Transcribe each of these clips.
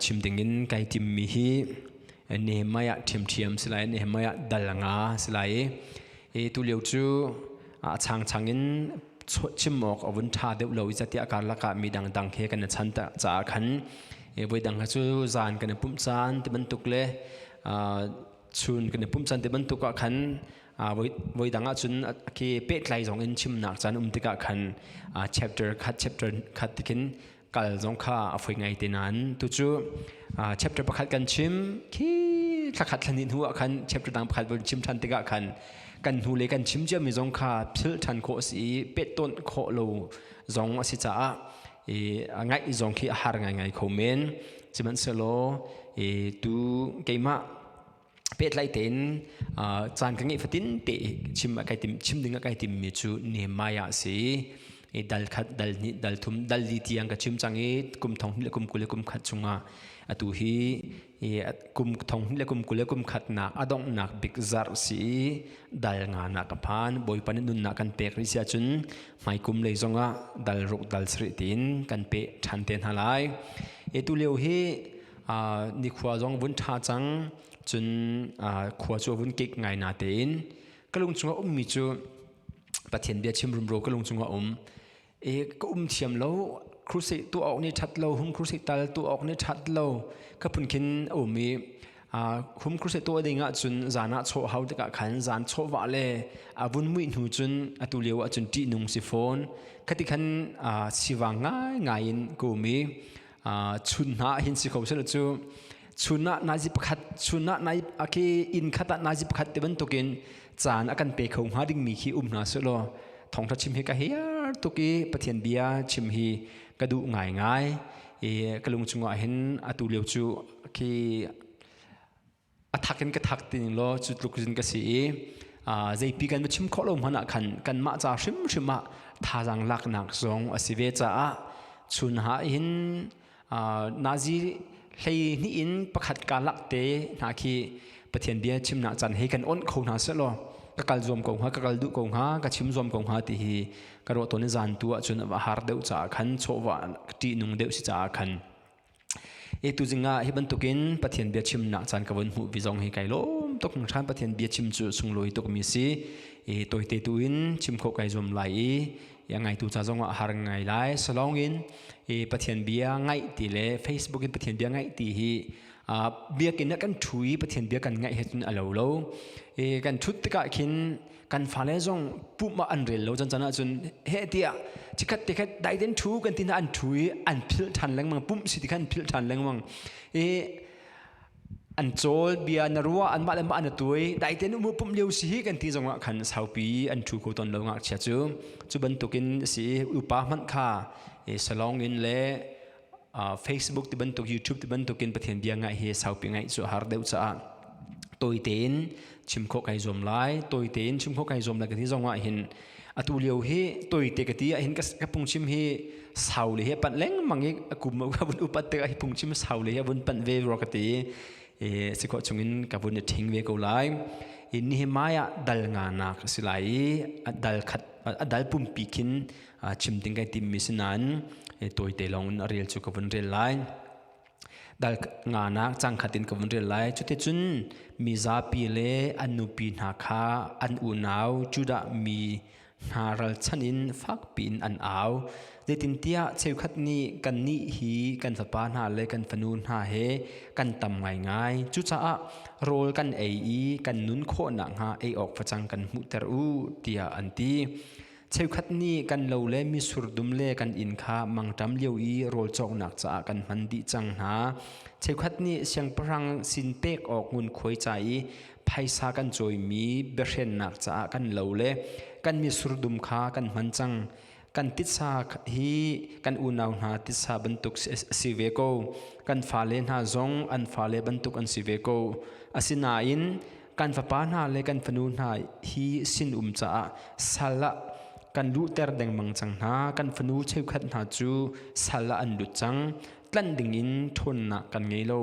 chim dingin kai timmi hi Nehemiah ṭhiamṭhiam si lai, Nehemiah dal nga si lai i tulio cu a changchang in chim awk a vun ṭha deuh lo i catiah karlak ah mi dangdang he kan i chan caah khan voi dang kha cu zan kan i pumh caan ti bantuk le chun kan i pumh caan ti bantuk ah khan voi dang ah cun khi pehtlai zong in chimnak caan um tikah khan chapter khat chapter khat tikhin kal zong kha a foi ngai te nain tu cu chapter pakhat kan chim khi thlakhat thlani hnu ah khan chapter dang pakhat von chim than tikah khan kan hnu le kan chim ciami zong kha philh than khawh a si i pehtonh khawh lo zong a si caah i ngaih zong khi a har ngaingai kho men. Sihmanhsehlaw tu keimah pehtlai tein caan ka ngeih fatin te chim kai tim chim ding kai tim mi cu Nehemiah si i dal khat, dal hnih, dal thum, dal li tiang ka chim cang i kum thong hnih le kum 20 le kum khat chungah atu hi kum thong hnih le kum 20 le kum khat nak a donghnak bik zarh si i dal nga nak ka phan. Bawipa nih nunnak kan pek rih si ahcun hmaikum lei zongah dal ruk, dal sarih tiin kan pe ṭhan te hna lai. E tu lio hi nikhua zong vun ṭha cang, cun khua cu vun kik ngai na tein ka lung chungah ummi cu Pathian bia chim rumro ka lung chungah um e ka um thiam lo. Crusade tu awk nih ṭhat lo, hum crusade tal tu awk nih ṭhat lo ka phun khin a um i hum crusade tuah ding ahcun zan ah chawh hau tikah khan zan chawh vah le a vun muih hnu cun atu lio ahcun ṭihnung si fawn. Khati khan sivang ngai ngai in ka um i chun hna hin si kho sel cu chun ah nazi pakhat, chun ah nai khi inn khat ah nazi pakhat te bantukin caan a kan pe kho hnga dingmi khi um hna selaw thawngṭha chim hi ka hiar tuk i Pathian bia chim hi ka duh ngai ngai i ka lung chungah hin atu lio cu khi a thak in ka thak ti ning law cu tluk in ka si i zeipi kan va chim khawh lo hmanh ah khan kanmah ca hrimhrim ah thazaang laknak zong a si ve caah chun ha hin nazi hlei hnih in pakhat ka lak te hna khi Pathian bia chimnak caan hi kan onh kho hna selaw ka kal zuam ko hnga, ka kal duh ko hnga, ka chim zuam ko hnga ti hi ka ruah tawn i zan tu ahcun a har deuh caah khan, chawhvah ṭihnung deuh si caah khan e tu zingah hi bantukin Pathian bia chimnak caan ka vun hmuh vi zong hi kai lawm tuk hringhran. Pathian bia chim cu sunglawi tuk mi si e tawite tu in chim khawh kai zuam lai i ya ngaitu ca zong ah har ngai lai. Salong in e Pathian bia ngaih ti le Facebook in Pathian bia ngaih ti hi biakinn ah kan ṭhu i Pathian bia kan ngaih he cun a lo lo. E kan ṭhut tikah khin kan fale zong pumh ah an rel lo can can ahcun he tiah chikhat te khat dai den ṭhu kan ti hna, an ṭhu i an philh ṭhan lengmang. Pumh si ti khan philh ṭhan lengmang i an cawl bia na ruah anmah le mah na tuai dai ten umu pumh lio si hi kan ti zongah khan saupi an ṭhu ko ton lo ngakchia cu. Cu bantukin si upa hmanh kha salong in le Facebook ti bantuk, YouTube ti bantukin Pathian bia ngaih hi saupi ngaih cu har deuh caah tawi tein chim khawh kai zuam lai. Tawi tein chim khawh kai zuam lai ka ti zong ah hin atu lio hi tawi te ka ti ah hin ka phungchim hi sau le hi panh lengmang i kum ka vun upat tikah hi phungchim sau le hi vun panh ve rua ka ti e si khawh chungin ka vun i ṭhing ve ko lai. I Nehemiah dal nga nak a si lai i a dal khat, a dal pumpi khin chim ding kai tim mi si nain tawite lawng in a rel cu ka vun rel lai. Dal nga nak cang khat in ka vun rel lai. Cuticun mizapi le an nupi hna kha an unau Judah mi hna ralchan in fakpi in an au. Zeitintiah cheukhat nih, "Kannih hi kan fapa hna le kan fanu hna he kan tam ngaingai, cucaah rawl kan ei i kan nun khawh nakhnga ei awk facang kan hmuhter u," tiah an ti. Cheukhat nih, "Kan lo le mitsur dum le kan inn kha mangṭam lio i rawl cawknak caah kan hman dih cang hna. Cheukhat nih siangpahrang sin pek awk ngunkhuai ca i phaisa kan cawimi biahrennak caah kan lo le kan mitsur dum kha kan hman cang. Kan titsa hi kan unau hna titsa bantuk a si ve ko. Kan fale hna zong an fale bantuk an si ve ko. Asinain kan fapa hna le kan fanu hna hi sinum caah sal ah kan luhter dengmang cang hna. Kan fanu cheukhat hna cu sal ah an lut cang. Tlanh dingin ṭhawnnak kan ngei lo.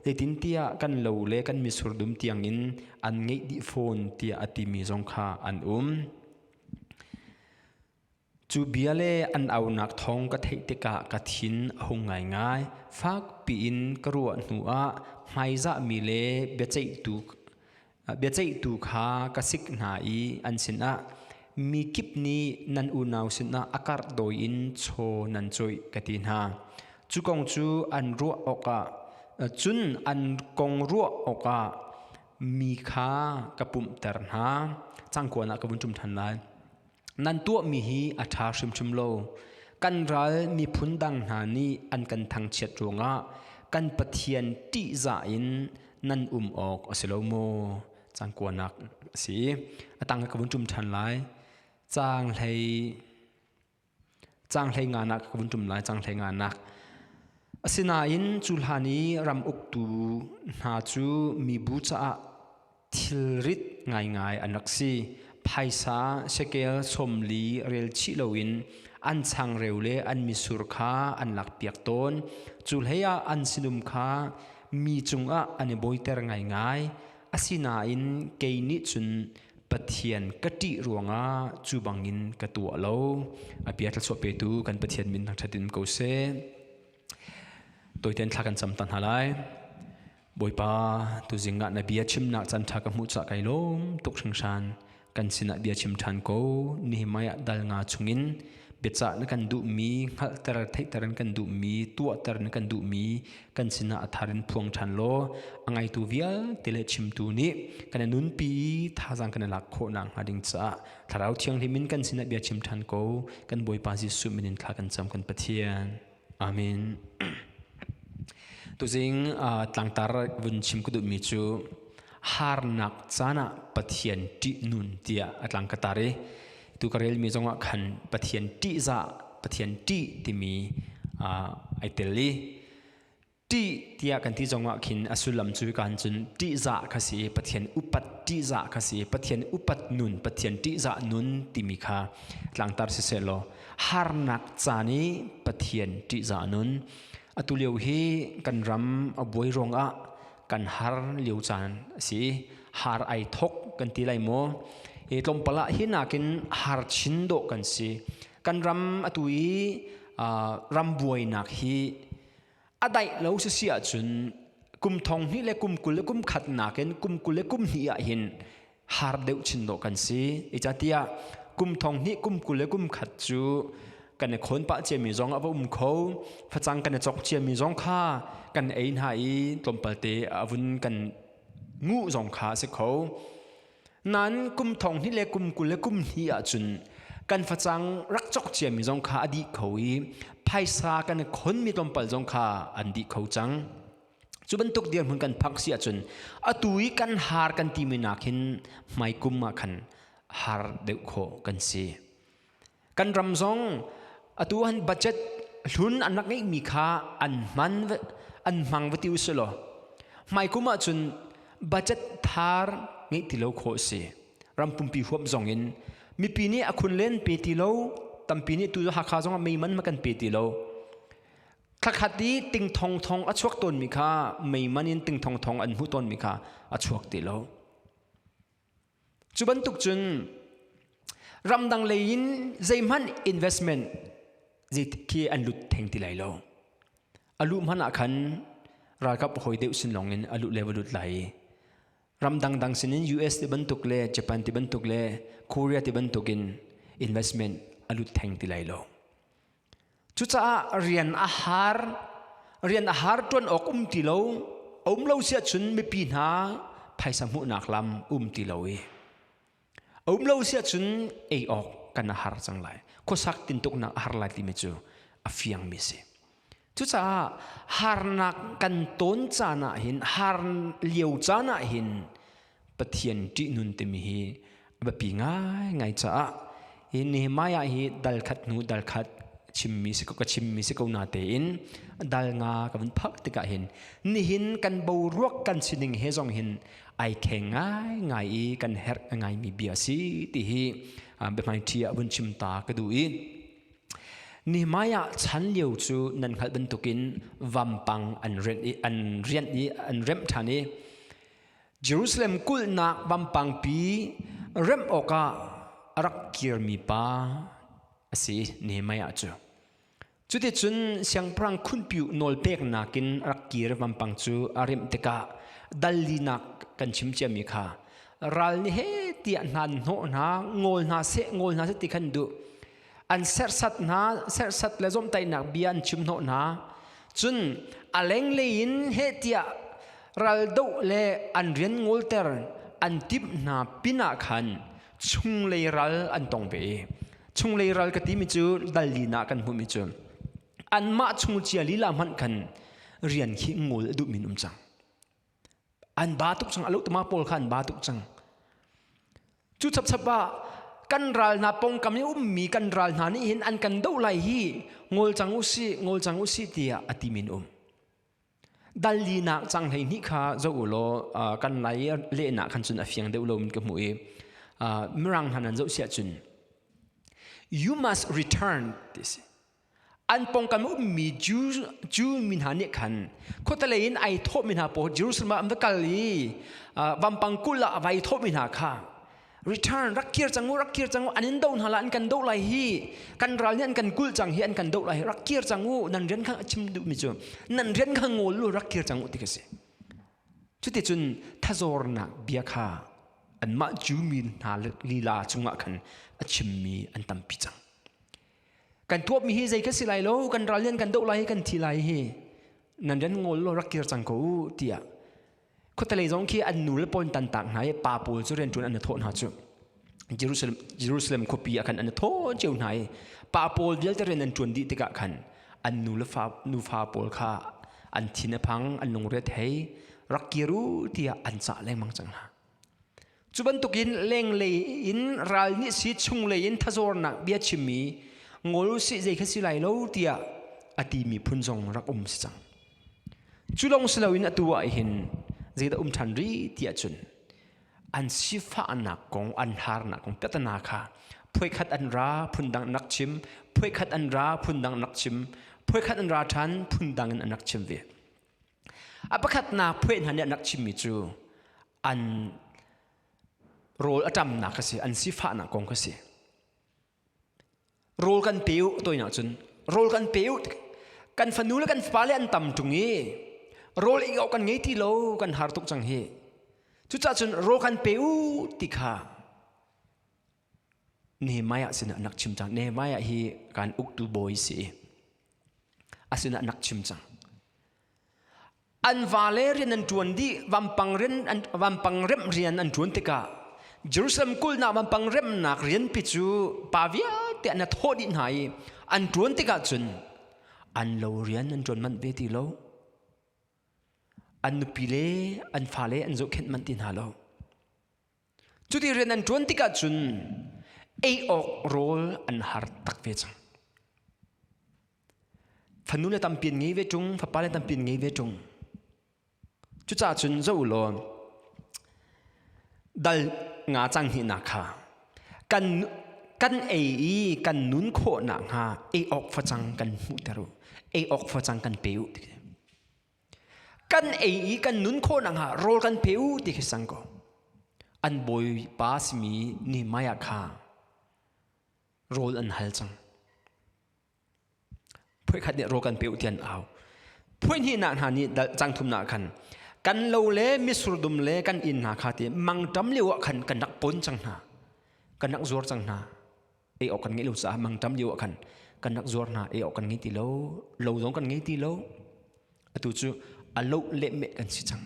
Zeitintiah kan lo le kan mitsur dum tiangin an ngeih dih fawn," tiah a timi zong kha an um. Cu bia le an aunak thawng ka theih tikah ka thin a hung ngaingai. Fak piin ka ruah hnuah hmaizahmi le biaceihtu biaceihtu kha ka sik hna i an sinah mi kip nih nan unau sinah a karh dawi in chaw nan cawih ka ti hna. Cu kong cu an ruah awkah cun an kong ruah awkah mi kha ka pumhter hna. Cangkuan ah ka vun ṭum ṭhan lai. Nan tuahmi hi a ṭha hrimhrim lo. Kan ral miphun dang hna nih an kan thangchiat ruangah kan Pathian ṭihzah in nan um awk a si lo maw? Caang kuanak a si. A tang ka vun ṭum ṭhan lai. Caang hlei Caang hlei nganak ka vun ṭum lai, caang hlei nganak. Asinain cu hlan i ram uktu hna cu mibu caah thilrit ngaingai an rak si. Phaisa shekel 40 rel chih loin an changreu le an misur kha an lakpiak tawn. Cu hleiah an sinum kha mi cungah an i bawiter ngaingai. Asinain kei nih cun Pathian ka ṭih ruangah cu bangin ka tuah lo. A bia thluachuah petu kan Pathian min thangṭhat in ko seh. Tawitein thla kan cam ta hna lai. Bawipa, tuzing ah na bia chimnak caan ṭha ka hmuh caah kai lawm tuk hringhran. Kan sinah bia chim ṭhan ko. Nehemiah dal nga chungin biacah na kan duhmi, hngalhter, theihter in kan duhmi, tuahter na kan duhmi kan sinah a thar in phuang ṭhan law a ngaitu vialte le chimtu nih kan i nunpi i thazaang kan i lak khawh nakhnga ding caah Thlarau Thianghlim in kan sinah bia chim ṭhan ko. Kan Bawipa Jesuh min in thla kan cam kan Pathian. Amen. Tuzing tlangtar vun chim ka duhmi cu harnak caan ah Pathian ṭih nun tiah a tlang ka tar i tu ka relmi zongah khan Pathian ṭihzah Pathian ṭih timi ai tel i ṭih tiah kan ti zongah khin a sullam cu kan cun ṭihzah kha si i Pathian upat ṭihzah kha si i Pathian upat nun Pathian ṭihzah nun timi kha tlangtar siseh law harnak caan i Pathian ṭihzah nun atu lio hi kan ram a buai ruangah kan har lio caan a si har ai thok kan ti lai maw i tlawmpal ah hi nakin har chin dawh kan si kan ram atu i ram buainak hi a daih lo si si ahcun kum thong hnih le kum 20 le kum khat nakin kum 20 le kum hnih ah hin har deuh chin dawh kan si icatiah kum thong hnih kum 20 le kum khat cu kan i khawn pah ciami zong a va um kho facang kan i cawk ciami zong kha kan ei hna i tlawmpal te a vun kan nguh zong kha a si kho nain kum thong hnih le kum 20 le kum hnih ahcun kan facang rak cawk ciami zong kha a dih kho i phaisa kan i khonmi tlawmpal zong kha an dih kho cang Cu bantuk dirhmun kan phak si ahcun atu i kan har kan timi nak hin hmaikum ah khan har deuh khawh kan si. Kan ram zong atu han budget hlun an rak ngeihmi kha an hman an hmang va ti usih law hmaikum ahcun budget thar ngeih ti lo khawh si. Ram pumpi huap zong in mipi nih a khun len pe ti lo tampi nih tu Hakha zong ah mei man ma kan pe ti lo. Thlakhat i ting thong thong a chuak tawnmi kha mei man in ting thong thong an hmuh tawnmi kha a chuak ti lo. Cu bantuk cun ramdang lei in zeihmanh investment zei khi an lut theng ti lai lo. A luh hmanh ah khan ralkap hawi deuh sin lawng in a luh le va lut lai i ram dangdang sinin US ti bantuk le Japan ti bantuk le Korea ti bantuk in investment a lut theng ti lai lo. Cucaah rian a har, rian a har ṭuan awk um ti lo, a um lo si ahcun mipi hna phaisa hmuhnak lam um ti lo i a um lo si ahcun ei awk kan a har cang lai. Khuasak tintuknak a har lai timi cu a fiangmi si. Cucaah harnak kan tawn caan ah hin, har lio caan ah hin Pathian ṭihnun timi hi a biapi ngaingai caah hi Nehemiah hi dal khat hnu dal khat chimmi si ko ka chimmi si ko na tein dal nga ka vun phak tikah hin nihin kan boruak kan sining he zong hin ai kheng ngai ngai i kan herh ngaimi bia si ti hi biahmaiṭhi ah vun chim ta ka duh i Nehemiah chan lio cu nan hngalh bantukin vampang an rianh i an rianh i an remh ṭhan i Jerusalem kulhnak vampangpi remh awkah a rak kirmi pa a si Nehemiah cu. Cuticun siangpahrang khunpiu nawlpeknak in rak kir vampang cu a remh tikah dal linak kan chim ciami kha ral nih he tiah hna an hnawh hna, ngawl hna seh, ngawl hna seh ti khan duh. An serhsat hna, serhsat le zawmhtaihnak bia an chim hnawh hna. Cun a lenglei in heh tiah ral doh le an rian ngawlter an timh hna pinah khan chunglei ral an tong ve i chunglei ral ka timi cu dal lina kan hmuhmi cu anmah chung cia lila hmanh khan rian khi ngol a duhmi um cang. An ba tuk cang, alo tama pawl kha an ba tuk cang. Cu chapchap ah kan ral hna pongkam i ummi kan ral hna nih hin an kan doh lai hi ngol cang usih, ngol cang usih tiah a ti min um. Dal linak cang 12 kha zoh u law kan lai lehnak khan cun a fiang deuh lo ka hmuh i mirang hna nan zoh siah cun you must return ti si. An pongkam ummi Jew mi hna nih khan khuatelei in ai thawhmi hna pawl Jerusalem ah an va kal i vampang kulh ah vai thawhmi hna kha return rak kir cang u, rak kir cang u, an in doh hna lai, an kan doh lai hi, kan ral nih an kan kulh cang hi, an kan doh lai hi, rak kir cang u, nan rian kha a chim duhmi cu nan rian kha ngawl u, rak kir cang u ti ka si. Cuticun thazawrnak bia kha anmah Jew mi hna lila cungah khan a chimmi an tampi cang. Kan tuahmi hi zei ka si lai lo, kan ral nih an kan doh lai hi, kan thi lai hi, nan rian ngawl law rak kir cang ko u tiah khuatelei zong khi an nu le pawl tan tak hna i pa pawl cu rianṭuan an i thawh hna cu. Jerusalem khuapi ah khan an i thawh cio hna i pa pawl vialte rian an ṭuan dih tikah khan an nu le fa nufa pawl kha an thin a phang, an lungre a thei, rak kir u tiah an cah lengmang cang hna. Cu bantukin lenglei in ral nih si chunglei in thazawrnak bia chimmi ngol usih zei kha si lai lo tiah a timi phun zong rak um si cang. Cu lawng si loin atu ah hin zeidah um ṭhan rih tiah cun an sifahnak kong an harnak kong piahtana kha phuaikhat an ra phundang an rak chim, phuaikhat an ra phundang an rak chim, phuaikhat an ra ṭhan phundang in an rak chim ve. A pakhatnak phuai hna nih an rak chimmi cu an rawl a ṭamnak a si, an sifahnak kong kha si. Rawl kan pe u toinak cun rawl kan pe u kan fanu le kan fapa le an tam ṭung i rawl ei awk kan ngei ti lo, kan har tuk cang hi. Cucaah cun rawl kan pe u ti kha Nehemiah sinah an rak chim cang. Nehemiah hi kan uktu bawi si i a sinah an rak chim cang. An vale rian an ṭuan dih, vampang rian an vampang remh rian an ṭuan tikah Jerusalem kulhnak vampang remhnak rianpi cu pa vialte an thawh dih hna i an ṭuan tikah cun an lo rian an ṭuan manh ve ti lo. An nupi le an fale an zohkhenh manh ti hna lo. Cuti rian an ṭuan tikah cun ei awk rawl an har tak ve cang. Fanu le tampi an ngei ve ṭung, fapa le tampi an ngei ve ṭung. Cucaah cun zoh u law dal nga cang hnihnak kha kan kan ei i kan nun khawh nakhnga ei awk facang kan hmuhter u, ei awk facang kan pe u. Kan ei i kan nun khawh nakhnga rawl kan pe u ti khi sang ko. An bawipa simi Nehemiah kha rawl an hal cang. Phuaikhat nih rawl kan pe u ti an au. Phuaihnihnak hna nih cang thumnak khan kan lo le mitsur dum le kan inn hna kha ti mangṭam lio ah khan kan rak pon cang hna. Kan rak zuar cang hna. Ei awk kan ngeih lo caah mangṭam lio ah khan kan rak zuar hna. Ei awk kan ngei ti lo. Lo zong kan ngei ti lo. Atu cu a loh lehmeh kan si cang.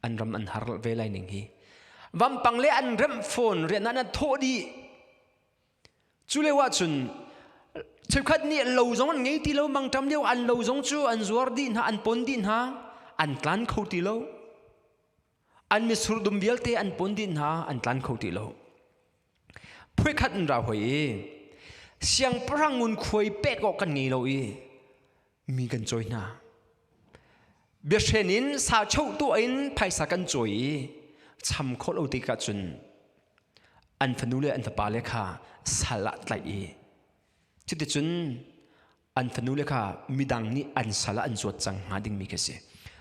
An ram an har ve lai ning hi. Vampang le an remh fawn rian ah nan thawh dih. Cu lio ahcun cheukhat nih lo zong an ngei ti lo, mangṭam lio an lo zong cu an zuar dih hna, an pon dih hna, an tlan kho ti lo. An mitsur dum vialte an pon dih hna, an tlan kho ti lo. Phuikhat an ra hoi i siangpahrang ngunkhuai pek awk kan ngei lo i mi kan cawi hna. Biahren in sa choh tuah in phaisa kan cawi i cham khawh lo tikah cun an fanu le an fapa le kha sal ah tlaih i cuticun an fanu le kha midang nih an sal ah an zuat cang hnga dingmi khi si.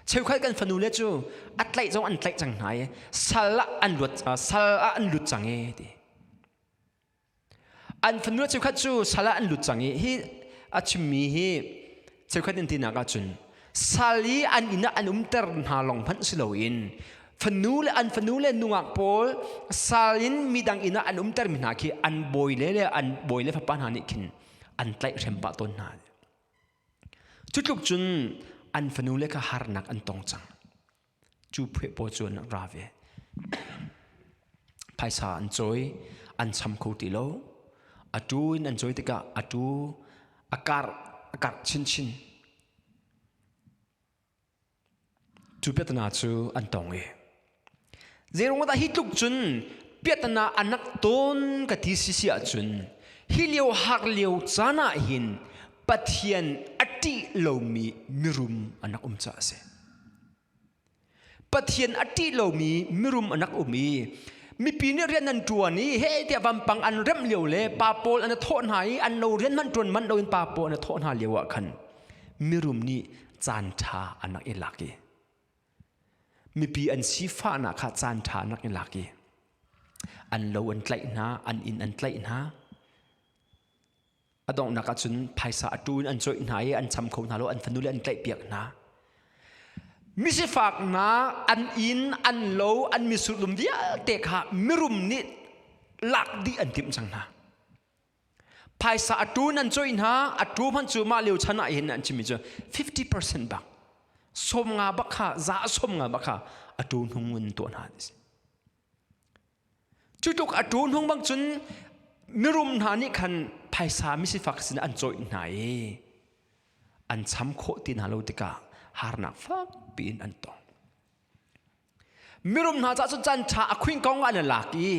Cheukhat kan fanu le cu a tlaih zong an tlaih cang hna i sal ah an luat sal ah an lut cang e ti. An fanu cheukhat cu sal ah an lut cang i hi a chimmi hi cheukhat in tinak ahcun sal i an inn ah an umter hna lawng hmanh si loin fanu le an fanu le nungak pawl sal in midang inn ah an umtermi hna khi an bawi le le an bawi le fapa hna nih khin an tlaihhrem pah tawn hna. Cu tluk cun an fanu le kha harnak an tong cang. Cu phueh pawl cu an ra ve. Phaisa an cawi, an cham kho ti lo. A tu in an cawi tikah a tu a karh a karh chinchin. Cu piahtana cu an tong i Zeirung dah hi tluk cun piahtana a nak tawn ka ti sisi ahcun hi lio har lio caan ah hin Pathian a ṭih lomi mirum an rak um caah a si. Pathian a ṭih lomi mirum an rak um i mipi nih rian an ṭuan i he tiah vampang an remh lio le pa pawl an i thawh hna i an lo rian hmanh ṭuan manh loin pa pawl an i thawh hna lio ah khan mirum nih caan ṭha an rak i lak i mipi an sifahnak kha caan ṭha an rak i lak i an lo an tlaih hna an inn an tlaih hna a donghnak ah cun phaisa a tu in an cawih hna i an cham kho hna lo an fanu le an tlaihpiak hna misifak hna an inn an lo an misurlum vialte kha mirum nih lak dih an timh cang hna Phaisa a tu nan cawih hna, a tu hmanh cu mah lio chan ah hin an chimmi cu 50% bak 50 bak kha za 50 bak kha a tu hnung in tuah hna ti si. Cu tluk a tu hnung bang cun mirum hna nih khan phaisa misifak sin an cawih hna i an cham khawh ti hna lo tikah harnak fak piin an tong. Mirum hna caah cun caan ṭha a khuing kong an i lak i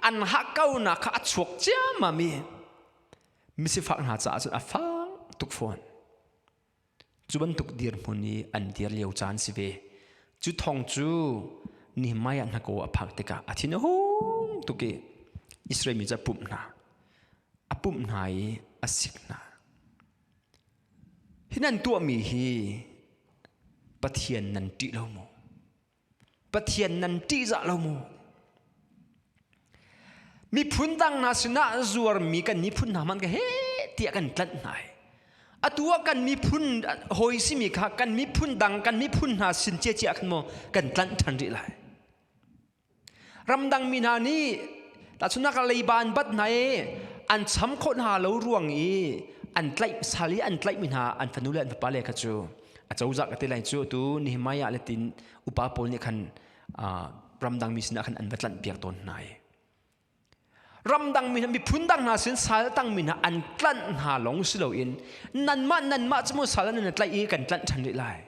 an hakkaunak kha a chuak ciammam i misifak hna caah cun a fang tuk fawn. Cu bantuk dirhmun i an dir lio caan si ve. Cu thong cu Nehemiah hnakaw a phak tikah a thin a hung tuk i Israel mi cu a pumh hna. A pumh hna i a sik hna. Hi nan tuahmi hi Pathian nan ṭih lo maw? Pathian nan ṭihzah lo maw? Miphun dang hna sinah zuarmi kan miphun hna hmanh ka he tiah kan tlanh hna i atu ah kan miphun hawi simi kha kan miphun dang kan miphun hna sin ciacia khan maw kan tlanh ṭhan rih lai. Ramdang mi hna nih tahchunhnak ah leiba an bat hna i an cham khawh hna lo ruang i an tlaih sal i an tlaihmi hna an fanu le an fapa le kha cu a cozah ka ti lai cu atu Nehemiah le tin upa pawl nih khan ramdang mi sinah khan an va tlanh piak tawn hna i ramdang mi hna miphun dang hna sin sal tang mi hna an tlanh hna lawng si loin nanmah nanmah cu mu sal nan tlaih i kan tlanh ṭhan rih lai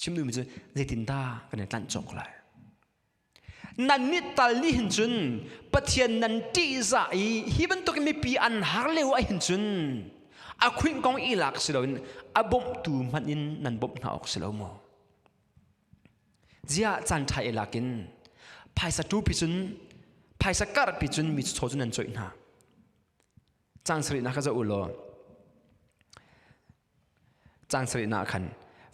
Chim duhmi cu zeitindah kan i tlanh cawk lai? Nan nih tal nih hin cun Pathian nan ṭihzah i hi bantuk mipi an har lio ah hin cun a khuinh kong i lak si loin a bawmhtu hmanh in nan bawmh hna awk si lo maw? Ziah caan ṭha i lak in phaisa ṭupi cun phaisa karhpi cun mi chaw cu nan coih hna. Cang sarihnak kha zoh u law Caan sarihnak khan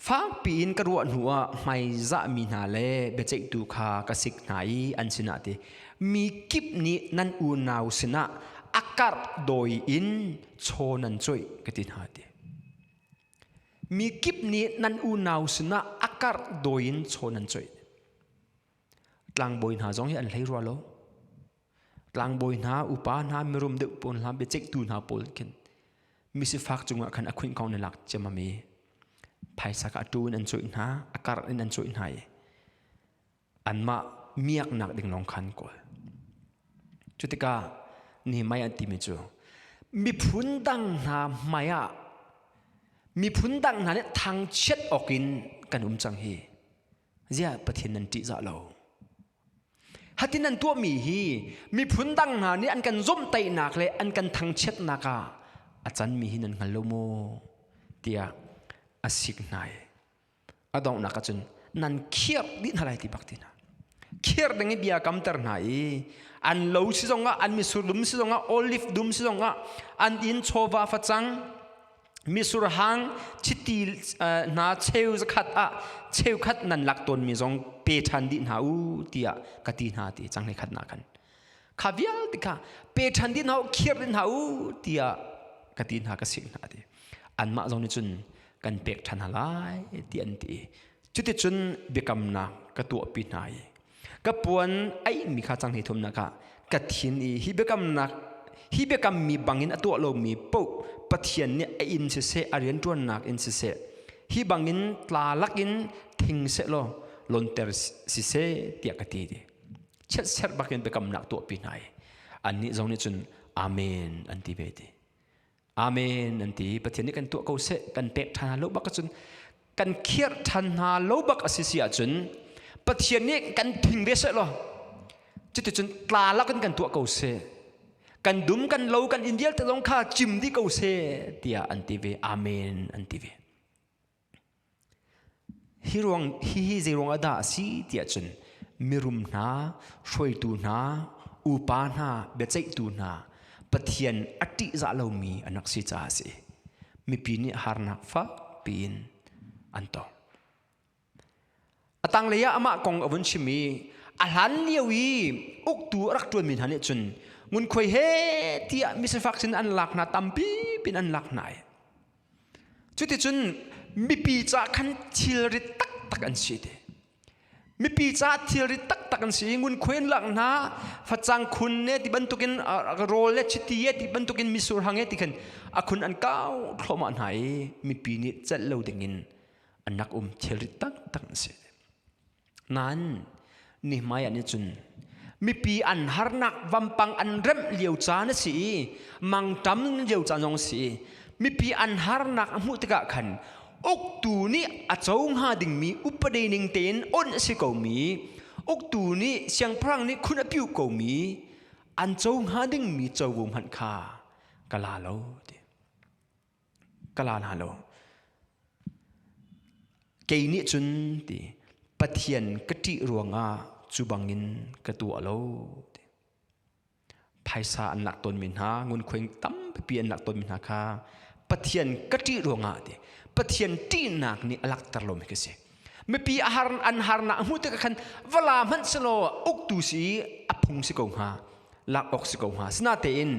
fakpi in ka ruah hnu ah hmaizahmi hna le biaceihtu kha ka sik hna i an sinah ti mi kip nih nan unau sinah a karh dawi in chaw nan coih ka ti hna ti. Mi kip nih nan unau sinah a karh dawi in chaw nan coih. Tlangbawi hna zong hi an hlei rua lo. Tlangbawi hna, upa hna, mirum deuh pawl hna, biaceihtu hna pawl khin misifak cungah khan a khunh kong na lak ciamam i phaisa kha a tu in an cawih hna, a karh in an cawih hna i anmah miaknak ding lawng khan kawl. Cu tikah Nehemiah an timi cu miphun dang hna hmai ah miphun dang hna nih thangchiat awkin kan um cang hi. Ziah Pathian nan ṭihzah lo? Hatin nan tuahmi hi miphun dang hna nih an kan zomhtaihnak le an kan thangchiatnak ah a canmi hi nan hngal lo maw? tiah a sik hna i a donghnak ahcun nan khiar dih hna lai ti bak ti hna. Khiar ding i bia kamter hna i an lo si zongah an misur dum si zongah olive dum si zongah an inn chawva facang misur hang chiti hna cheu zakhat ah cheukhat nan lak tawnmi zong pe ṭhan dih hna u tiah ka ti hna ti cang khat na khan. Kha vialte kha pe ṭhan dih hna u, khir dih hna u tiah ka ti hna ka sik hna ti. Anmah zong nih cun kan pek ṭhan hna lai ti an ti. Cuticun biakamnak ka tuahpi hna i ka puan aihmi kha cang hei thumnak ah ka thin i hi biakamnak hi biakammi bangin a tuah lomi paoh Pathian nih a inn siseh a rianṭuannak in siseh hi bangin tla lakin thing seh law lonter siseh tiah ka ti ti chiatserh bakin biakamnak tuahpi hna i annih zong nih cun amen an ti ve ti. Amen an ti. Pathian nih kan tuah ko seh, kan pek ṭhan hna lo bak ahcun kan khirh ṭhan hna lo bak a si si ahcun Pathian nih kan thing ve seh law cuticun tla lakin kan tuah ko seh. Kan dum kan lo kan inn vialte zong kha cim dih ko seh tiah an ti ve. Amen an ti ve. Hi ruang hihi zei ruang ah dah a si tiah cun mirum hna, hruaitu hna, upa hna, biaceihtu hna Pathian a ṭihzah lomi an rak si caah a si. Mipi nih harnak fakpi in an tong. A tanglei ah amah kong a vun chim i a hlan lio i uktu a rak ṭuanmi hna nih cun ngunkhuai he tiah misifak sin an lak hna tampi pin an lak hna i Cuticun mipi ca khan thilrit taktak an si ti. Mipi ca thilrit taktak an si. Ngunkhuai an lak hna, facang khun ne ti bantukin rawl le chiti e ti bantukin misur hang e ti khan a khun an kau thluahmah hna i mipi nih celh lo dingin an rak um thilrit taktak an si. Nain Nehemiah nih cun mipi an harnak vampang an remh lio caan a si i mangṭam lio caan zong a si i mipi an harnak a hmuh tikah khan uktu nih a co hnga dingmi upadi ning tein onh a si komi uktu nih siangpahrang nih khun a piuh komi an co hnga dingmi covo hmanh kha ka la lo ti. Ka la hna lo. Kei nih cun ti Pathian ka ṭih ruangah cu bangin ka tuah lo. Ti. Phaisa an lak tawnmi hna, ngunkhuai tampi an lak tawnmi hna kha Pathian ka ṭih ruangah ti Pathian ṭihnak nih a lakter lomi ka si. Mipi a har an harnak a hmuh tikah khan vala hmanh selaw uktu si a phung si ko hnga lak awk si ko hnga sinatein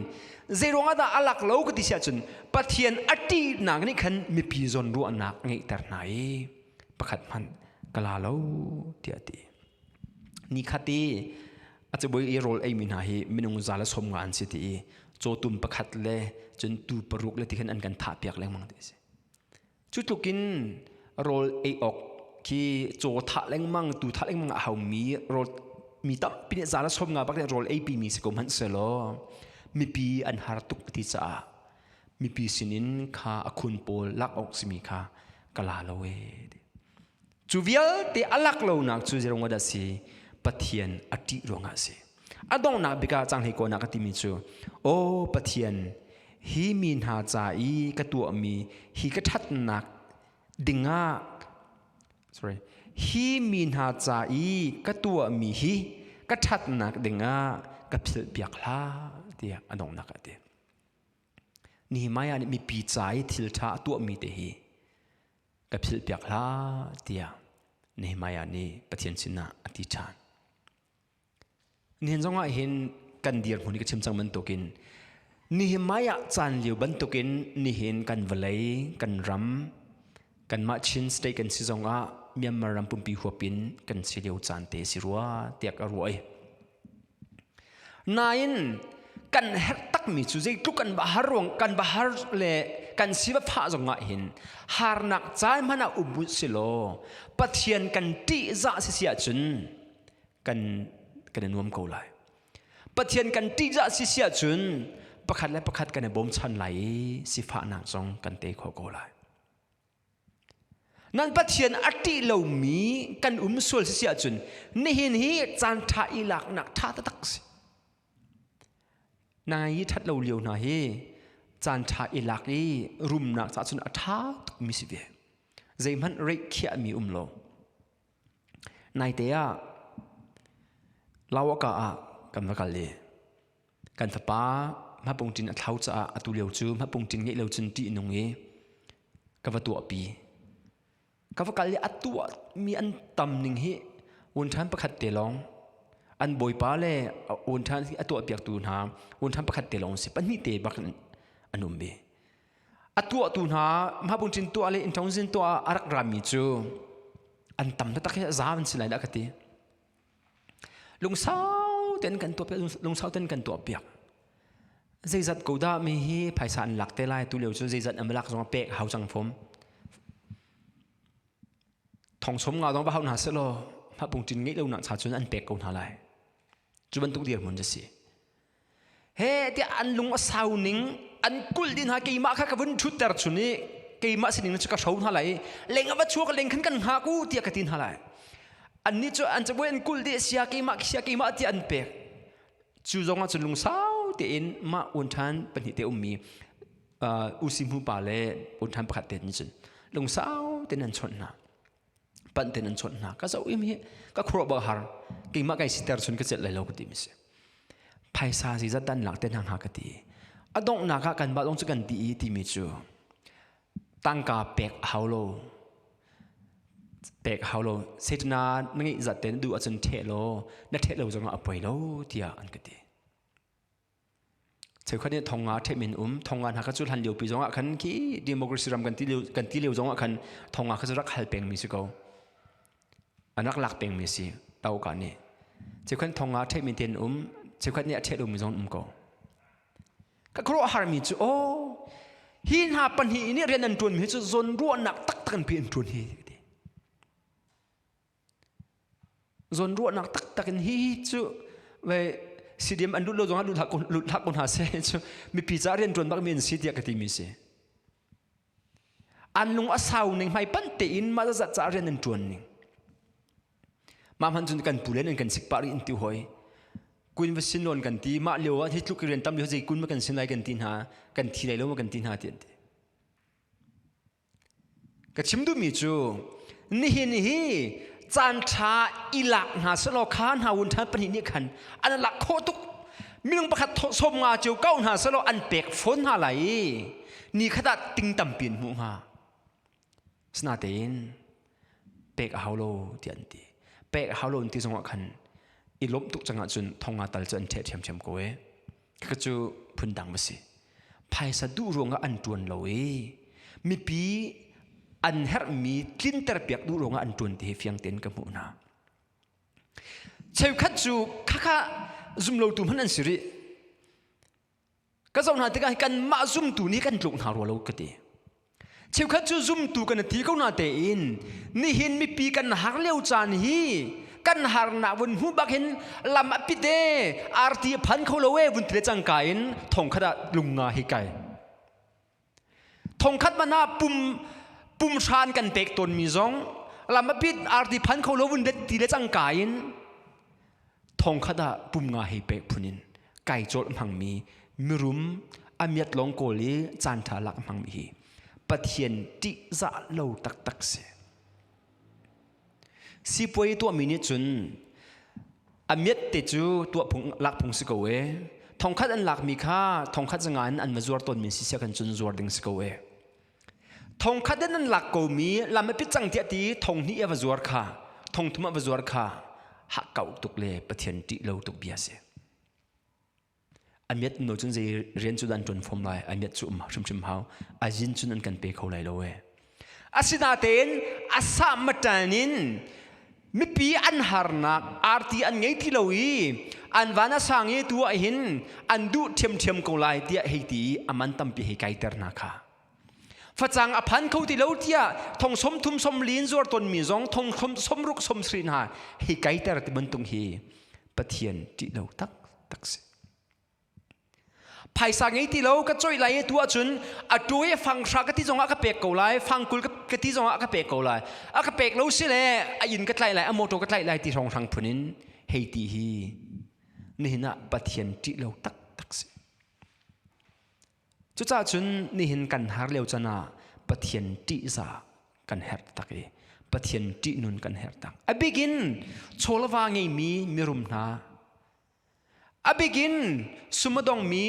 zeiruang ah dah a lak lo ka ti si ahcun Pathian a ṭihnak nih khan mipi zawn ruahnak a ngeihter hna i pakhat hmanh ka la lo tiah a ti. Ni khat i a cabuai i rawl eimi hna hi minung 150 an si ti i cawtum pakhat le cun tuu paruk le ti khan an kan thahpiak lengmang ti a si. Cu tlukin rawl ei awk khi caw thah lengmang, tu thah lengmang a haumi rawl mi tampi nih 150 bak nih rawl eipi mi si ko hmanh selaw mipi an har tuk ti caah mipi sinin kha a khun pawl lak awk simi kha ka la lo e. Cu vialte a lak lonak cu zeirung dah si Pathian a ṭih ruangah a si. A donghnak bik ah canghlei kawnak a timi cu aw Pathian hi mi hna ca i ka tuahmi hi ka ṭhatnak dingah sorry hi mi hna ca i ka tuahmi hi ka ṭhatnak dingah ka philhpiak hlah tiah a donghnak ah a ti. Nehemiah nih mipi ca i thil ṭha a tuahmi te hi ka philhpiak hlah tiah Nehemiah nih Pathian sinah a ti ṭhan. Nihin zongah hin kan dirhmun i ka chim cang bantukin Nehemiah caan lio bantukin nihin kan vawlei, kan ram, kanmah Chin state kan si zongah Myanmar ram pumpi huapin kan si lio caan te si rua tiah ka ruah i Nain kan herh takmi cu zeitluk kan va har ruang kan va har le kan si va phah zong ah hin harnak caan hmanh ah um si law Pathian kan ṭihzah si si ahcun kan kan i nuam ko lai. Pathian kan ṭihzah si si ahcun pakhat le pakhat kan i bawmchan lai i sifahnak zong kan tei khawh ko lai. Nan Pathian a ṭih lomi kan um sual si si ahcun nihin hi caan ṭha i laknak ṭha taktak si. Nai i ṭhat lo lio hna hi caan ṭha i lak i rumnak caah cun a ṭha tukmi si ve. Zeihmanh reih khiahmi um lo. Naite ah Lawaka ah kan va kal i kan fapa hmapungṭin a thlau caah atu lio cu hmapungṭin ngeih lo cun ṭih nung i ka va tuahpi. Ka va kal i a tuahmi an tam ning hi wunṭhan pakhat te lawng. An bawipa le un ṭhan a tuahpiaktu hna un ṭhan pakhat te lawng si pahnih te bak an um bi. A tuahtu hna mhabungṭin tuah le inṭongzin tuah ah a rak rami cu an tam taktak hi za an si lai dah ka ti. Lungsau tein kan tuah lungsau tein kan tuah piak. Zeizat ko dah mi hi phaisa an lak te lai tu lio cu zeizat an lak zong pek hau cang fom. Thong som nga dong va hau hna selaw hmapungṭin ngeih lo nak cha cun an pek ko hna lai. Cu bantuk dirhmun cu si. He tiah an lung a sau ning an kulh din hna keimah kha ka vun ṭhutter chun i keimah sining cu ka hro hna lai i leng a va chuak leng khan kan hngak u tiah ka ti hna lai. Annih cu an cabuai an kulh dih sia keimah sia keimah tiah an pek. Cu zong ah cun lungsau tein mah un ṭhan pahnih te ummi usi hmu pa le un ṭhan pakhat te nih cun lungsau tein an chawnh hna. Panh tein an chawnh hna. Ka zoh im hi ka khuaruah bak har. Keimah kai siter chun ka celh lai lo ka ti mi si. Phaisa zizat dan lak te hna hnga ka ti. A donghnak ah kan mah zong cu kan ti i timi cu tangka pek a hau lo. Pek a hau lo. Setana na ngeih zat te na duh ahcun ṭheh law na ṭheh lo zongah a poi lo tiah an ka ti. Cheukhat nih thong nga ṭheh min um thong nga hna kha cu hlan liopi zongah khan khi democracy ram kan ti lio zongah khan thong nga kha cu rak hal pengmi si ko. An rak lak pengmi si tau ka nih. Cheukhat thong nga ṭheh min ten um cheukhat nih a ṭheh lomi zong um ko. Ka khuaruahharmi cu aw hi hna pahnih nih rian an ṭuanmi hi cu zawnruahnak taktak in pi an ṭuan hi ti. Zawnruahnak taktak in hi cu ve CDM an lut lo zongah lut hlah ko hna seh cu mipi caah rian ṭuan bakmi an si tiah ka timi si. An lung a sau ning hmai panh tein mah zat caah rian an ṭuan ning. Mah hmanh cun kan pu le nan kan sik pah rih in ti hoi. Kun va sin lawn kan ti mah lio ah hi tluk rian tam lio zei kun ma kan sin lai kan ti hna kan thi lai lo ma kan ti hna ti an ti. Ka chim duhmi cu nihin hi caan ṭha i lak hna selaw kha hna wun ṭhan pahnih nih khan an lak khawh tuk. Minung pakhat sawm nga cio ko hna selaw an pek fawn hna lai i ni khat ah ting tampi an hmuh hnga. Sinatein pek a hau lo tiah an ti. Pek a hau lo an ti zongah khan i lawmh tuk cang ahcun thong nga tal cu an ṭheh ṭhiamṭhiam ko ee. Khakha cu phundang va si. Phaisa duh ruangah an ṭuan lo i mipi an herhmi tlinter piak duh ruangah an ṭuan ti hi fiang tein ka hmuh hna. Cheukhat cu khakha zumlotu hmanh an si rih. Ka zoh hna tikah kanmah zumtu nih kan tluk hna rua lo ka ti. Cheukhat cu zumtu kan ti ko na tein nihin mipi kan har lio caan hi kan harnak vun hmu bak hin lam a pit e arti a phan kho lo e vun ti le cangka in thongkhat ah lunga hi kai. Thongkhat man ah pum pum hran kan pek tawnmi zong lam a pit arti phan kho lo vun ti le cangka in thongkhat ah pum nga hei pek phun in kai cawlh hmangmi mirum a miat lawng kawl i caan ṭha lak hmangmi hi Pathian ṭihzah lo taktak si. Sipuai tuahmi nih cun a miat te cu tuah phung lak phung si ko e. Thongkhat an lakmi kha thongkhat zanga in an va zuar tawnmi si sia kan cun zuar ding si ko e. Thongkhat in an lak komi lam a pit cang tiah ti thong hnih a va zuar kha thong thum a va zuar kha hakkauh tuk le Pathian ṭih lo tuk bia si. A miat no cun zei rian cu dan ṭuan fom lai a miat cu um hrimhrim hau a zin cun an kan pe kho lai lo e. Asinatein a sah matan in mipi an harnak arti an ngei ti lo i an van a sang i tu ah hin an duh ṭhiamṭhiam ko lai tiah hei ti i a man tampi hei kaiter hna kha. Facang a phan kho ti lo tiah thong som thum som lin zuar tawnmi zong thong som ruk som sri hna hei kaiter ti bantuk hi Pathian ṭih lo taktak si. Phaisa ngei ti lo ka coih lai i tu ahcun a tu i fang hra ka ti zongah ka pek ko lai fang kul ka ti zongah ka pek ko lai a ka pek lo si le a inn ka tlaih lai a motor ka tlaih lai ti hrawnghrang phun in hei ti hi nihin ah Pathian ṭih lo taktak si. Cucaah cun nihin kan har lio can ah Pathian ṭihzah kan herh tak i Pathian ṭih nun kan herh tak. A bikin chawlava ngeimi mirum hna A bikin sum a dongmi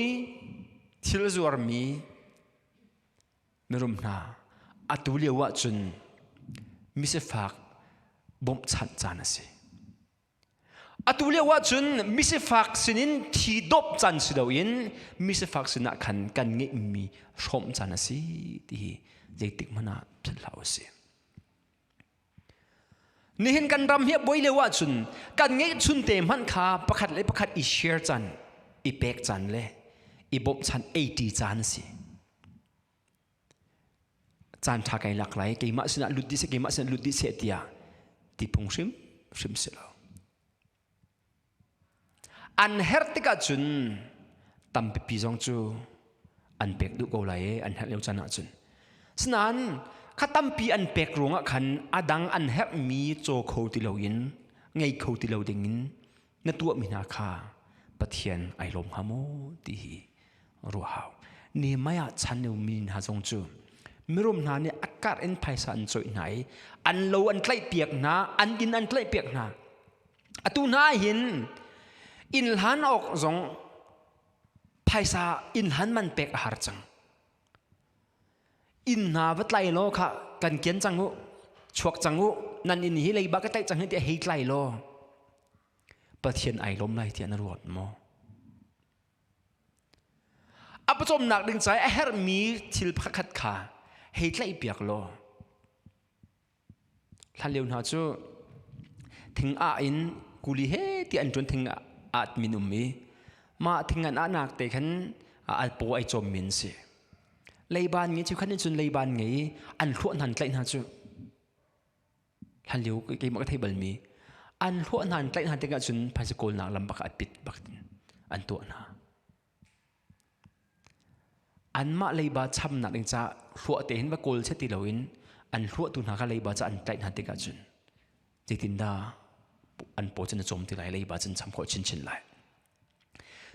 thil zuarmi mirum hna atu lio ahcun misifak bawmhchanh caan a si. Atu lio ahcun misifak sinin thi dawp caan si loin misifak sinah khan kan ngeihmi hrawmh caan a si ti hi zeitik hmanh ah philh hlah usih. Nihin kan ram hi a buai lio ahcun kan ngeihchun te hmanh kha pakhat le pakhat i share caan, i pek caan le i bawmhchan eiṭi caan a si. Caan ṭha kai lak lai, keimah sinah lut dih seh, keimah sinah lut dih seh tiah ti phung hrim hrim si lo. An herh tikah cun tampipi zong cu an pek duh ko lai i an herh lio caan ahcun. Sinain kha tampi an pek ruangah khan a dang an herhmi caw kho ti loin ngei kho ti lo dingin na tuahmi hna kha Pathian ai lawm hnga maw ti hi ruah hau. Nehemiah chan lio mi hna zong cu mirum hna nih a karh in phaisa an cawih hna i an lo an tlaihpiak hna, an inn an tlaihpiak hna. Atu hna hin inn hlan awk zong phaisa inn hlan man pek a har cang. Inn hna va tlai law kha kan kian cang u, chuak cang u, nan inn hi leiba ka tlaih cang hi tiah hei tlai law Pathian ai lawm lai tiah na ruat maw? A pawcawmnak ding ca i a herhmi thil pakhat kha hei tlaihpiak law hlan lio hna cu thing ah in kuli he ti an ṭuan thing ah min um i mah thing an ahnak te khan al paw ai cawm min si leiban nge cu khan in cun leiban ngei an hluah hna an tlaih hna cu hlan lio keimah ka thei balmi an hluah hna an tlaih hna tikah cun phaisa kawlnak lam bak a pit bak an tuah hna anmah leiba chamnak ding ca hluah te hin va kawl set ti loin an hluahtu hna kha leiba ca an tlaih hna tikah cun zeitindah an paw cun a cawm ti lai leiba cun cham khawh chinchin lai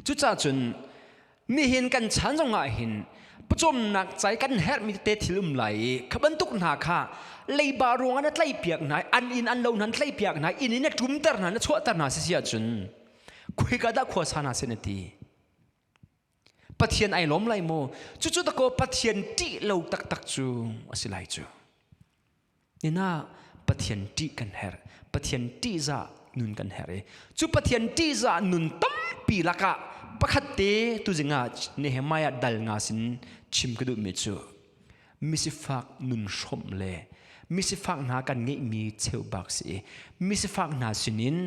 Cucaah cun nihin kan chan zongah hin pawcawmnak cai kan herhmi tete thil um lai i kha bantuk hna kha leiba ruangah na tlaihpiak hna an inn an lo hna na tlaihpiak hna inn in na ṭumter hna na chuahter hna si si ahcun khuika dah khua sa hna seh na ti Pathian ai lawm lai maw cucu dakaw Pathian ṭih lo taktak cu a si lai cu Nina Pathian ṭih kan herh. Pathian ṭihzah nun kan herh i cu Pathian ṭihzah nun tampi lakah pakhat te tuzing ah Nehemiah dal nga sin chim ka duhmi cu misifak nun hrawmh le misifak hna kan ngeihmi cheubak si i misifak hna sinin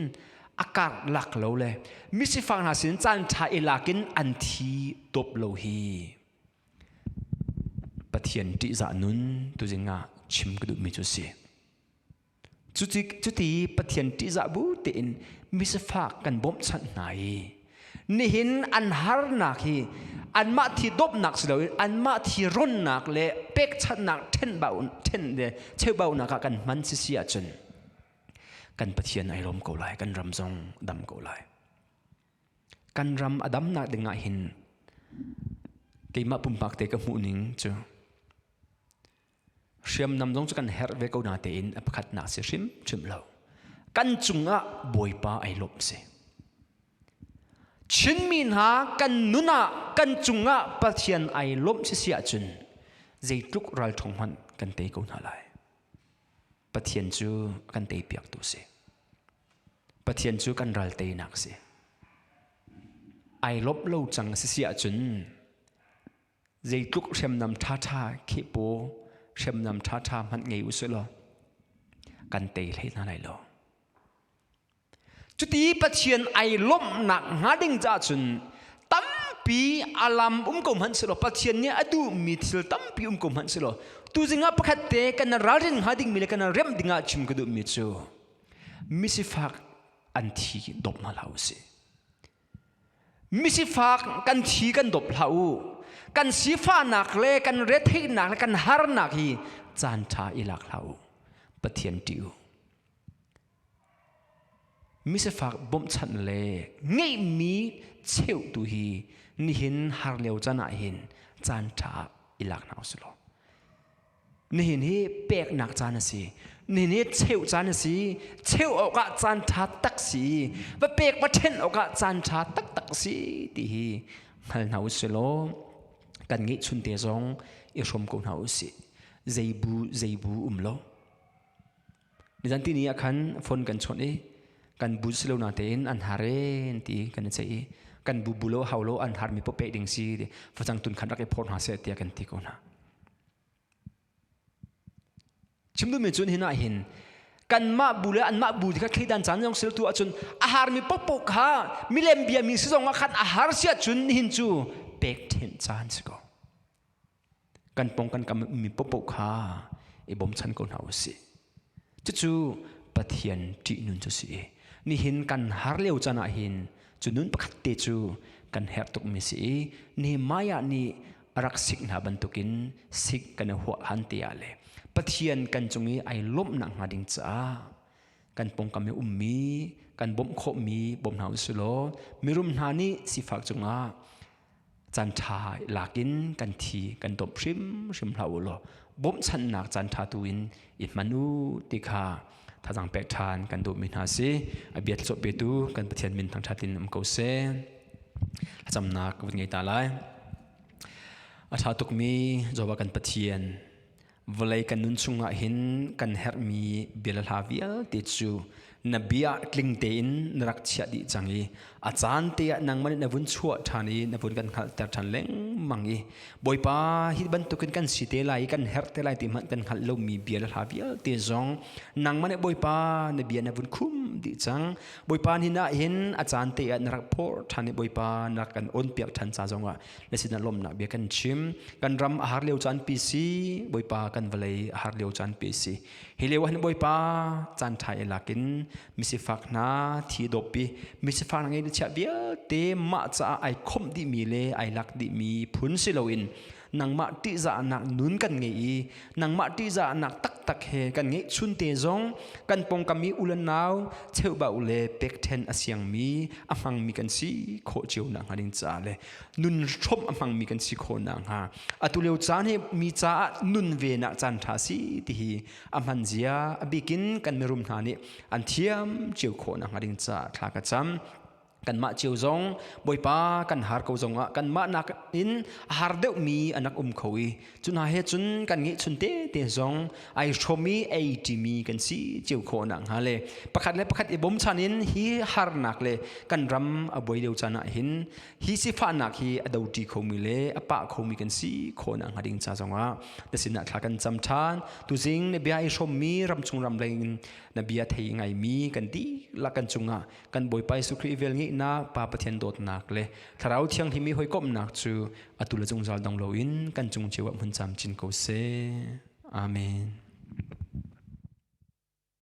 a karh lak lo le misifak hna sinin caan ṭha i lakin an thi dawp lo hi Pathian ṭihzah nun tuzing ah chim ka duhmi cu a si. Cuti, cuti Pathian ṭihzah bu tein misifak kan bawmhchanh hna i nihin an harnak hi anmah thi dawpnak si loin anmah thi ronnak le pekchanhnak ṭhenbau ṭhen le cheubaunak ah kan hman sisi ahcun kan Pathian ai lawm ko lai, kan ram zong dam ko lai. Kan ram a damnak ding ah hin keimah pumpak te ka hmuh ning cu hriamnam zong cu kan herh ve ko na tein a pakhatnak si hrim hrim lo. Kan cungah Bawipa ai lawmh si. Chinmi hna kan nun ah kan cungah Pathian ai lawmh si si ahcun zeitluk ralṭhawng hmanh kan tei ko hna lai. Pathian cu kan teipiaktu si. Pathian cu kan ral teinak a si. Ai lawmh lo cang a si si ahcun zeitluk hriamnam ṭhaṭha khepaw hriamnam ṭhaṭha hmanh ngei usih law kan tei hlei hna lai lo. Cuti Pathian ai lawmhnak hnga ding caah cun tampi alam um ko hmanh selaw Pathian nih a duhmi thil tampi um ko hmanh selaw tuzing ah pakhat te kan ralrin hnga dingmi le kan remh dingah chim ka duhmi cu misifak an thi dawp hna hlah usih. Misifak kan thi kan dawp hlah u. Kan sifahnak le kan retheihnak le kan harnak hi caan ṭha i lak hlah u. Pathian ṭih u. Misifak bawmhchanh le ngeihmi cheuhtu hi nihin har lio caan ah hin caan ṭha i lak hna usih law. Nihin hi peknak caan a si. Nihin hi cheuh caan a si. Cheuh awkah caan ṭha tak si. Va pek va ṭhen awkah caan ṭha taktak si ti hi hngal hna usih law kan ngeihchun te zong i hrawm ko hna usih. Zei bu zei bu um lo. Nizan tini ah khan phone kan chawnh i Kan bu si lo na tein an har en ti kan i ceih i kan bu bu lo hau lo an har mi po pek ding si facang tun khan rak i phor hna seh tiah kan ti ko hna. Chim duhmi cun hin ah hin kanmah bu le anmah bu ti kha thleidan caan zong sil tu ahcun a harmi popo kha milem bia mi si zong ah khan a har si ahcun nihin cu pek thenh caan si ko. Kan pong kan kam mi popo kha i bawmchan ko hna usih. Cucu Pathian ṭih nun cu si. Nihin kan har lio caan ah hin cu nun pakhat te cu kan herh tukmi si i Nehemiah nih a rak sik hna bantukin sik kan i huah han te ah le Pathian kan cung i ai lawmhnak hnga ding caah kan pawngkam i ummi kan bawmh khawhmi bawm hna usih law mirum hna nih sifak cungah caan ṭha lakin kan thi kan dawp hrimhrim hlah u law bawmhchanhnak caan ṭha tu in i hman u ti kha thazang pek ṭhan kan duhmi hna si. A bia thlacawh petu kan Pathian min thangṭhat in um ko seh. Thlacamnak ka vun ngei ta lai. A ṭha tukmi Jehovah kan Pathian, vawlei kan nun chungah hin kan herhmi bia le hla vialte cu na bia tling tein na rak chiah dih cang i a caan te ah nangmah nih na vun chuah ṭhan i na vun kan hngalhter ṭhan lengmang i Bawipa, hi bantukin kan si te lai i kan herh te lai ti hmanh kan hngalh lomi bia le hla vialte zong nangmah nih Bawipa na bia na vun khum dih cang. Bawipa ni ah hin a caan te ah na rak phorh ṭhan i Bawipa na rak kan awnpiak ṭhan ca zongah na sinah lawmhnak bia kan chim. Kan ram a har lio caan pi si, Bawipa kan vawlei a har lio caan pi si. Hi lio ah hin Bawipa caan ṭha i lakin misifak hna thi dawp i misifak hna ngei chiah vialte mah caah ai khomh dihmi le ai lak dihmi phun si loin nangmah ṭihzahnak nun kan ngei i nangmah ṭihzahnak taktak he kan ngeih chunte zong kan pawngkam i u le nau cheubau le pekṭhen a siangmi a hmangmi kan si khawh cio nakhnga ding caah le nun hrawmh a hmangmi kan si khawh nakhnga atu lio caan hi mi caah nun ve nak caan ṭha si ti hi a hman zia a bikin kan mirum hna nih an thiam cio khawh nakhnga ding caah thla ka cam. Kanmah cio zong Bawipa kan har ko zongah kanmah nak in a har deuhmi an rak um kho i cu hna he cun kan ngeihchun te te zong ai hrawm i ei ṭimi kan si cio khawh nakhnga le pakhat le pakhat i bawmchan in hi harnak le kan ram a buai lio caan ah hin hi sifahnak hi a doṭi khomi le a pah khomi kan si khawh nakhnga ding ca zongah na sinah thla kan cam ṭhan. Tuzing na bia i hrawmmi ramchung ram lei in na bia thei ngaimi kan dihlak kan cungah kan Bawipa Jesuh Khrih velngeihnak, Pa Pathian dawtnak le Thlarau Thianghlim i hawikomhnak cu atu le zungzal dong loin kan cung cio ah hmun camcin ko seh. Amen.